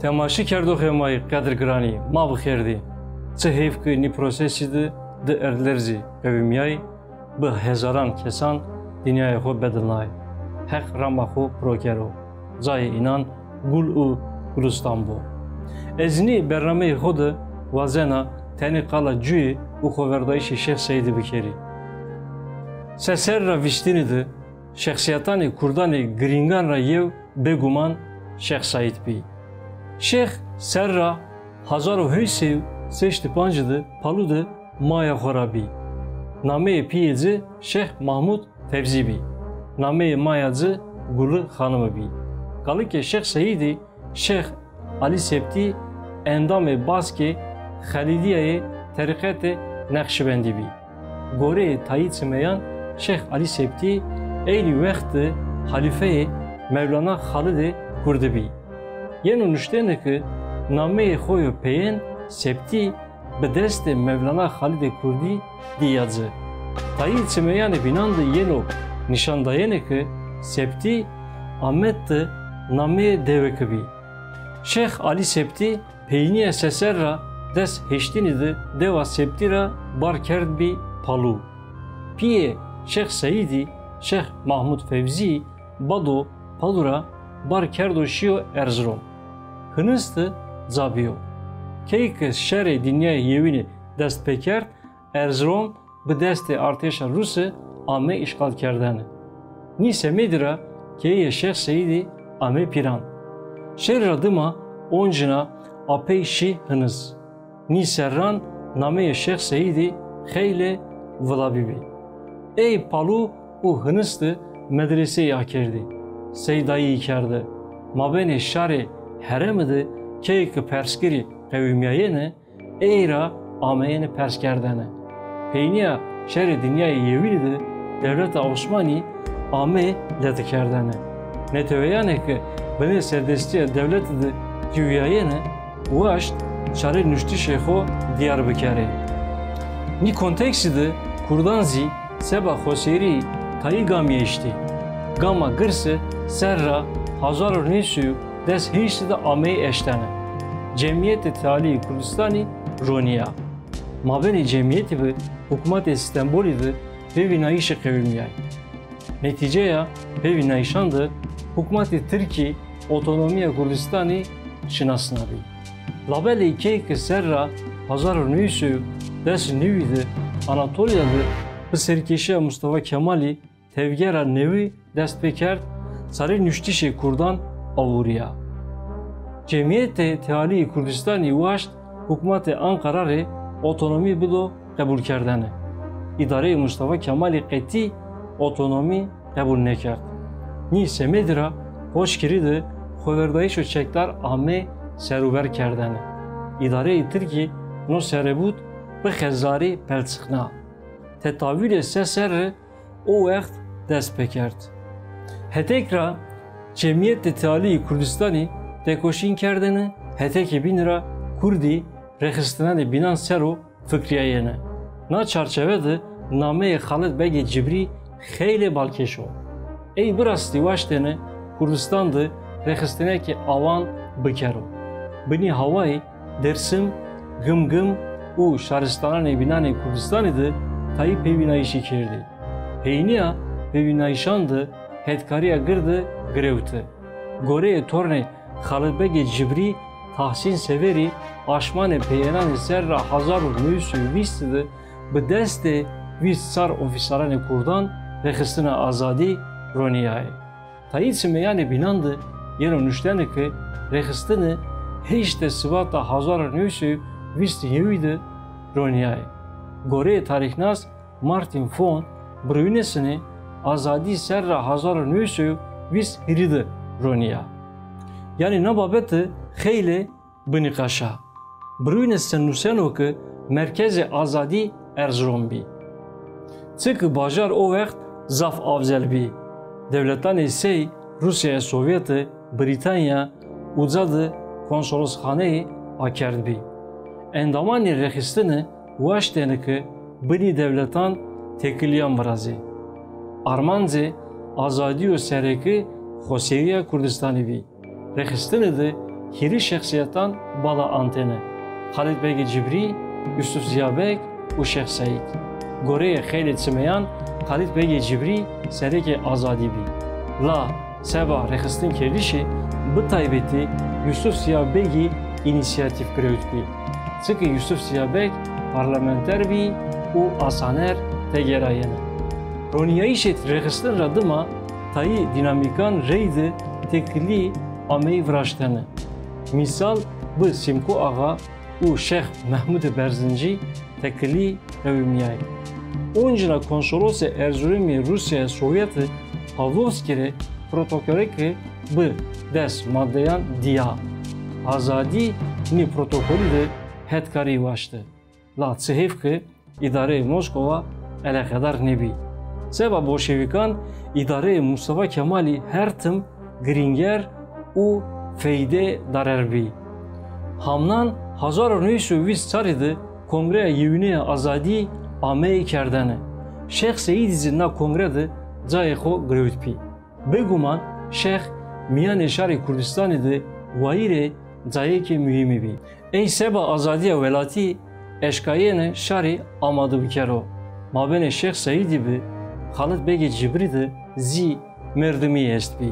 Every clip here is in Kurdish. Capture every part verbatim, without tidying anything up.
Temaşekerdoxê me yê qedirgiranî, ma bi xêr dî. Çi heyf ku nî prosesî di di erdlerzî qewimiyayî, bi hezaran kesan dinyayê xwe bedilnayê. Heq rama xwe pirokero. Cayê înan gul û gulistan bo. Ez nî bernameyê xwe de wazena tenê qala cuyê û xweverdayîşê Şêx Seîdî bikerî. Se serra vîstînî de şexsiyetanê kurdanê girîngan ra yew bêguman Şêx Seîd bî. Şêx serra hezar û heyşt sey û sêştî pancî de Palû de maya xwe ra bî. Nameyê piyê ci Şêx Mahmûd Fevzî bî. Nameyê maya ci Gulî Xanimî bî. Kalikê Şêx Seîdî Şêx Alî Septî endamê Baskê Xelîdiyayê terîqetê Neqşibendî bî. Goreyê tayî çimeyan Şêx Alî Septî eynî wext de halîfeyê Mewlana Xalidê Kurdî bî. Yeno nuştene ke nameyê xo yo peyên Septî bi destê Mewlana Xalidê Kurdî dî ya ci. Tayî çimeyanê bînan de yeno nîşandayene ke Septî Amed de nameyê dewekî bî. Şêx Alî Septî peynîya se serra des hêştînî de dewa Septî ra bar kerdbî Palû. Piyê Şêx Seîdî, Şêx Mahmûd Fevzî, bado Palû ra bar kerdo şiyo Erzirom. Hinis de ca bîyo. Key ke şerê dinyayê yewînî dest pêkerd, Erzirom bi destê artêşa Rûsî ame îşxalkerdene. Nî semedî ra keyê Şêx Seîdî ame pîran. Şerî ra dima oncîna apey şî hinis. Nî serran nameyê Şêx Seîdî xeylê vilabî bî. Ey Palû û hinis de medreseyî akerdî. Seydayî kerde. Mabênê şarê herêmî de keyê ke persgirî qewimîyayêne, ey ra ameyêne perskerdene. Peynîya şerê dinyayê yewînî de dewleta Osmanî ame letikerdene. Neteweyanê ke binê serdestîya dewletî de ciwîyayêne, waşt çarê nuştişê xo diyar bikerê. Nî konteksî de kurdan zî seba xwesêrî tayî gamî eştî. Gama girse serra hezar û neh sey û des hêştî de ameyî eştene. Cemîyetê Tealî yê Kurdistanî ronîya. Mabênê cemîyetî bi hikûmetê Stenbolî de pêvînayîşê qewimîyayî. Netîceya pêvînayîşan de hikûmetê Tirkî otonomîya Kurdistanî şinasnabî. Labelê key ke serra hezar û neh sey û des û newî de Anatolya de bi serkêşiya Mustafa Kemalî tevgera newî dest pê kerd, sarê nuştişê kurdan avûriya. Cemîyetê Tealî yê Kurdistanî waşt hikûmetê Anqara rê otonomî bido qebûlkerdene. Îdareyê Mustafa Kemalî qetî otonomî qebûl nekerd. Nî semedî ra Qoçgirî de xweverdayîşo çekdar ame serûber kerdene. Îdareyê Tirkî no serebût bi xezarî pelçiqna. Tetawîlê se serre o wext dest pê kerd. Hetek ra Cemîyetê Tealî yê Kurdistanî tekoşîn kerdene, hetekê bîn ra kurdî rêxistinanê bînan ser o fikrîyayêne. Na çarçeve de nameyê Xalid Begê Cibrî xeylê balkêş o. Ey bi rastî waştêne Kurdistan de rêxistinekê awan bikero. Bi nî hawayî Dêrsim, Gimgim û şaristananê bînanê Kurdistanî de tayî pêvînayîşî kerdî. Peynîya pêvînayîşan de hetkarîya girde girewte. Goreyê tornê Xalid Begê Cibrî Tahsîn Severî aşmanê peyênanê serra hezar û neh sey û vîst de bi destê vîst çar ofîseranê kurdan rêxistina azadî ronîyayê. Tayî çimeyanê bînan de yeno nuştene ke rêxistine hêştê Sibata hezar û neh sey û vîst û yewî de ronîyayê. Goreyê tarîxnas Martin von Brünnesenê azadî serra hezar û neh sey û vîst hîrî de ronîya. Yanî na babete xeylê binîqaşa. Brünesen nuseno ke merkezê azadî Erzirom bî. Çike bajar o wext zaf avzel bî. Dewletanê sey Rûsyaya Sovyete, Brîtanya, uca de konsolosxaneyê akerdbî. Endamanê rêxistine waştêne ke bi nî dewletan têkiliyan virazê. Armancê azadî û sereke xweseriya Kurdistanî bî. Rêxistine de Hîrî şexsiyetan bala antene. Xalid Begê Cibrî, Yusuf Ziya Beg û Şêx Seîd. Goreyê xeylê çimeyan Xalid Begê Cibrî serekê azadî bî. La seba rêxistin kerdişê bi taybetî Yusuf Ziya Begî înîsiyatîf girewt bî. Çiki Yusuf Ziya Beg parlamenter bî û asaner tegerayene. Roniyayîşê rêxistin ra dima tayî dînamîkan reydi têkilî ameyî viraştene. Mîsal bi Sîmko Axa û Şêx Mehmûdê Berzincî tekilî qewimîyayî. Oncina konsolosê Erzurumê Rûsyaya Sovyetî Pavlovskî rê protokoleke bi des maddeyan diya. Azadî nî protokolî de hetkarî waşti. La çi hêf ki îdareyê Moskova eleqedar nebî. Seba bolşevîkan îdareyê Mustafa Kemalî her tim girînger û feyde darer bî. Hamnan hezar û neh sed û vîst çarî de Kongreya Yewîne ya Azadî ameyî kerdene. Şêx Seîdî zî na kongre de cayê xo girewt bî. Bêguman Şêx mîyanê şarê Kurdistanê de wayîrê cayêkê muhîmî bî. Ey seba azadiya welatî eşkayêne şarî amade bikero. Mabênê Şêx Seîdî bi Xalid Begê Cibrî de zî merdimî estbî.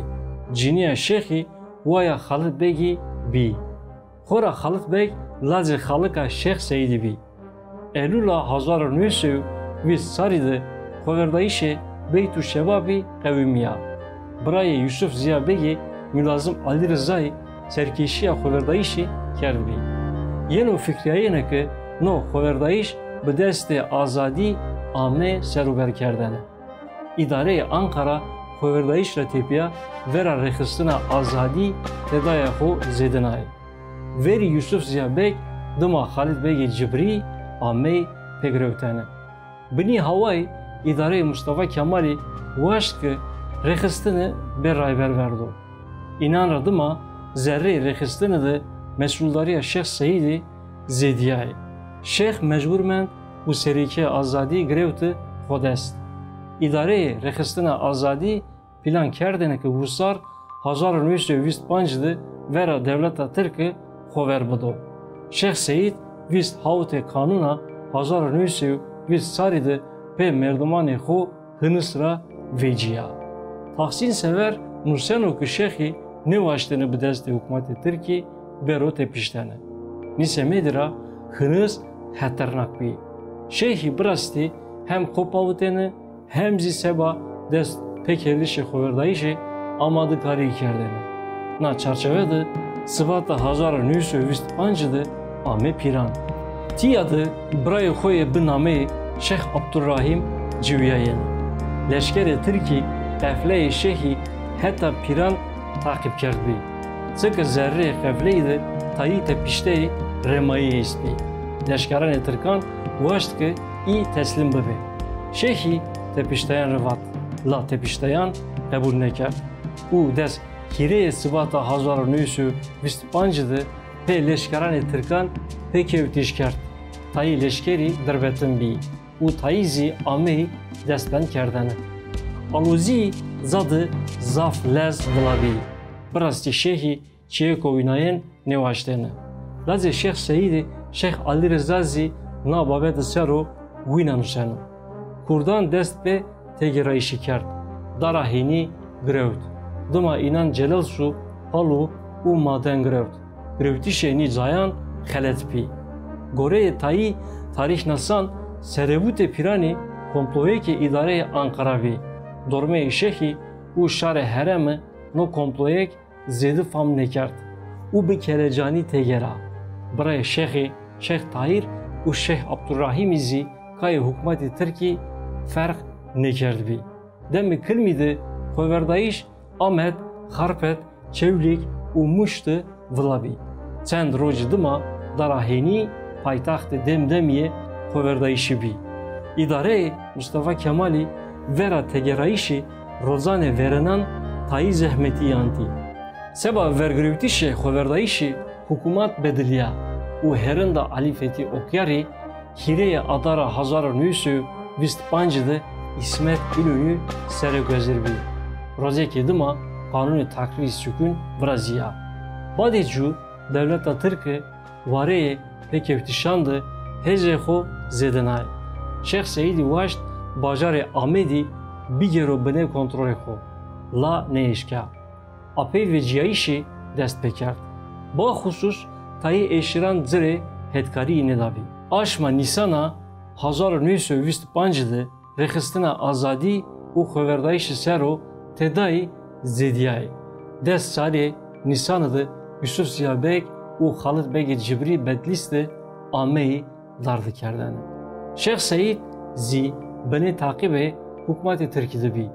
Cinîya Şêxî waya Xalid Begî bî. Xora Xalid Beg lacê xalika Şêx Seîdî bî. Eylûla hezar û neh sed û vîst çarî de xoverdayîşê Beyt û Şebabî qewimîya. Birayê Yusuf Ziya Begê Mulazim Alî Rizayî serkêşiya xoverdayîşî kerdbî. Yeno fikrîyayêne ke no xoverdayîş bi destê azadî ame serûberkerdene. Îdareyê Anqara xoverdayîş ra tepîya vera rêxistina azadî tedaya xo zêdinayê. Verî Yusuf Ziya Beg dima Xalid Begê Cibrî ameyî pêgirewtene. Bi nî hawayî îdareyê Mustafa Kemalî waşt ke rêxistine bê rayber verdo. Înan ra dima zerreyê rêxistine de mesûldariya Şêx Seîdî zêdîyayê. Şêx mecbûr mend û serîkê azadî girewti xo dest. Îdareyê rêxistina azadî plan kerdêne ke wisar hezar û neh sed û vîst û panc de vera dewleta tirke xo ver bido. Şêx Seîd vîst hawtê kanûna hezar û neh sed û vîst çarî de pê merdimanê xo Hinis ra vecîya. Tahsîn Sever nuseno ke Şêxî nêwaştêne bi destê hikûmetê tirkî bêro tepiştene. Nî semedî ra Hinis heternak bî. Şêxî bi rastî hem xo pawitêne hem zî seba dest pêkerdişê xoverdayîşê amadikarî kerdêne. Na çarçewe de Sibata hezar û neh sed û vîst û panc de ame Pîran. Tîya de birayê xo yê bi nameyê Şêx Abdurrahîm ciwîyayêne. Leşkerê tirkî qefleyê Şêxî heta Pîran taqîb kerdbî. Çike zerreyê qefleyî de tayî tepişteyê rêmayî hestbî. Leşkeranê tirkan waşt ke î teslîm bibe. Şêxî tepişteyan re vat, la tepişteyan qebûl nekerd û dest hîrê Sibata hezar û neh sed û vîst û panc de pê leşkeranê tirkan pêkewtîş kerd. Tayî leşkerî dirbetin bî û tayî zî ameyî destbendkerdene. Alozî zade zaf lez vila bî. Bi rastî Şêxî çiyêko wînayên nêwaştêne. Lacê Şêx Seîdî Şêx Alî Riza zî na babete ser o wîna nuseno. Kurdan dest pê têgêrayîşî kerd. Dara Hênî girewt. Dima înan celews û palo û maden girewt. Girewtişê nî cayan xelet bî. Goreyê tayî tarîxnasan serevûtê Pîranî komployêkê îdareyê Anqara bî. Dormeyê Şêxî û şarê herêmî no komployêk zêde fam nêkerd û bi kelecanî têgera. Birayê Şêxê Şêx Tahîr û Şêx Abdurrahîmî zî kayê hikûmetê tirkî ferq nêkerdbî. Demê kilmî de xoverdayîş Amed, Xarpet, Çewlîg û Mûş de vila bî. Çend rojî dima Dara Hênî paytextê demdemî yê xoverdayîşî bî. Îdareyê Mustafa Kemalî vera têgêrayîşê rocanê verênan tayî zehmetî yantî. Seba vergirewtişê xoverdayîşê hikûmat bediliya û herinda Alî Fethî Okyarî hîrê Adara hezar û neh sed û vîst û panc de Îsmet Înonî serekvezîr bî. Rojekê dima qanûnê takrîrî sukûn virazîya. Badê cû Dewleta Tirk wareyê pêkewtişan de hêzê xwe zêde nayê. Şêx Seîdî waşt bajarê Amêdî bigêro binê kontrolê xwe, la neyêşka. Apey veciyayîşê dest pê kerd. Baxusus tayê êşiran ci rê hetkariyê nedabî. Aşma Nîsana hezar û neh sed û bîst û pênc de rêxistina azadî û xweverdayîşê ser o têdayî zêdiyayê. Des salê Nîsanê de Yusuf Ziya Beg û Xalid Begê Cibrî Bedlîs de ameyî dardikerdene. Şêx Seîd zî binê taqîbê hikûmetê tirkî de bî.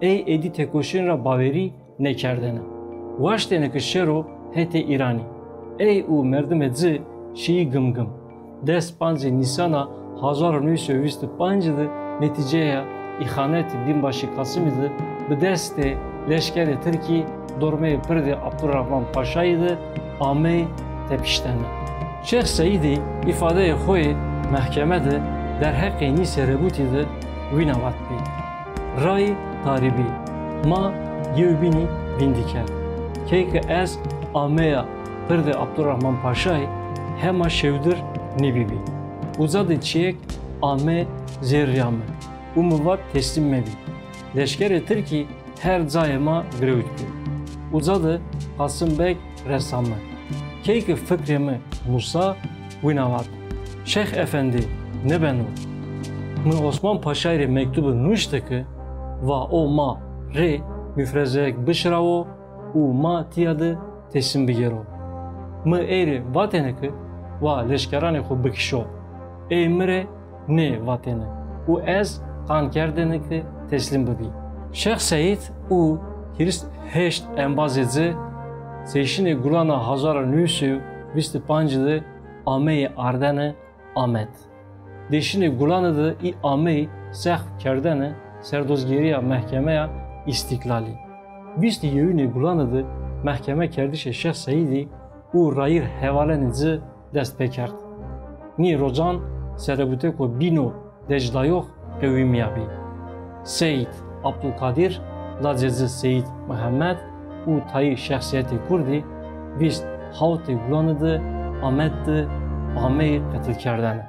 Ey êdî têkoşîn ra bawerî nekerdene. Waştêne ke şero hetê Îranî. Ey û merdimê ci şiyî Gimgim. Des pancê Nîsana hezar û neh sed û bîst û pênc de netîceya îxanetê Bînbaşî Kasimî de bi destê leşkerê tirkî dormeyê pirdê Abdurrahman Paşayî de ameyî tepiştene. Şêx Seîdî îfadeyê xwe yê mehkeme de derheqê nî serebûtî de wîna vatbî. Ray tarî bî. Ma yewbînî vîndî kerd. Key ke ez ameya pirdê Abdurrahman Paşayê hema şewdir nîbîbî. Uza de çiyek ame zêrriya min û min vat teslîm mebî. Leşkerê tirkî her cayê ma girewt bî. Uza de Qasim Beg resa min. Key ke fikrê mi nûsa, wîna vat: Şêx Efendî, nibeno. Min Osman Paşayî rê mektûbe nûşte ke va o ma rê mufrezeyek bişirawo û ma tiya de teslîm bigêro. Mi ey rê vatêne ke wa leşkeranê xwe bikişo. Ey mi rê nê vatêne û ez qan kerdêne ke teslîm bibî. Şêx Seîd û hîris heşt embazê ci sêşinê Gulana hezar û neh sed û bîst û pênc de ameyê ardene Amed. Dêşinê Gulane de î ameyî sexm kerdene serdozgêriya Mehkemeya Îstîklalî. Bîst û yewînê Gulane de mehkeme kerdişê Şêx Seîdî û rayîr hevalenê ci dest pê kerd. Nî rocan serebûtêko bîno decdayox qewîmiyabî. Seyîd Abdulkadir, lacê ci Seyîd Mihemed û tayî şexsiyetê kurdî bîst hewtê Gulane de Amed de ameyî qetilkerdene.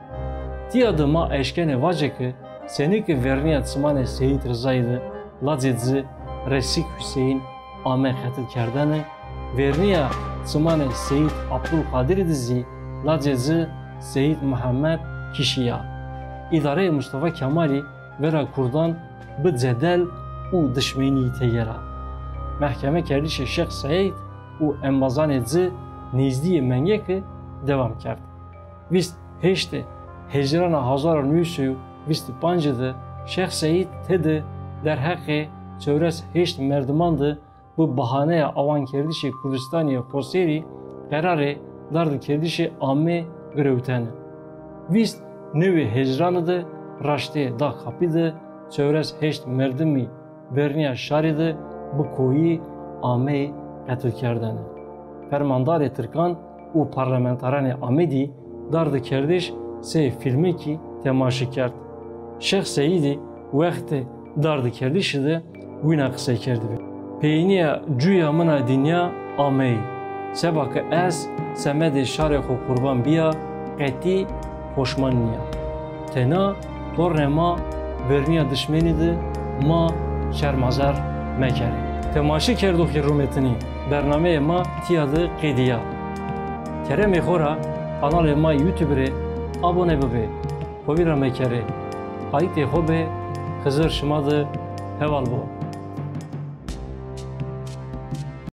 Tiya de ma eşkene vace ke senî ke vernîya çimanê Seyîd Rizayî de lacê ci Resîk Huseyîn ame qetilkerdene, vernîya çimanê Seyîd Abdulkadirî de zî lacê ci Seyîd Mihemed kişîya. Îdareyê Mustafa Kemalî vera kurdan bi cedel û dişmenî têgera. Mehkeme kerdişê Şêx Seîd û embazanê ci nêzdîyê mengeke dewam kerd. Bîst heştê Hezîrana hezar û neh sed û bîst û pênc de Şêx Seîd tê de derheqê çewres heşt merdiman de bi bahaneya awankerdişê Kurdistanê xweserî qerarê dardikerdişê amê girewtene. Bîst newê Hezîranê de raştê Daxkapî de çewres heşt merdimî vernîya şarê de bi koyî ameyî qetilkerdene. Fermandarê tirkan û parlamentaranê Amêdî dardikerdiş sey fîlmekî temaşe kerd. Şêx Seîdî wextê dardikerdişê de wîna qisey kerdibî: Peynîya cuya min a dinya ameyî. Seba ke ez semedê şarê xwe qurban biya, qetî poşman niya. Tena tornê ma vernîya dişmenî de ma şermazer mekerê. Temaşekerdoxê rûmetinî, bernameyê ma tiya de qediya. Keremê xo ra kanalê ma YouTube rê abone bibê. Xwe vîra mekerê. Qayîtê xo bê, Xizir şima de heval bo.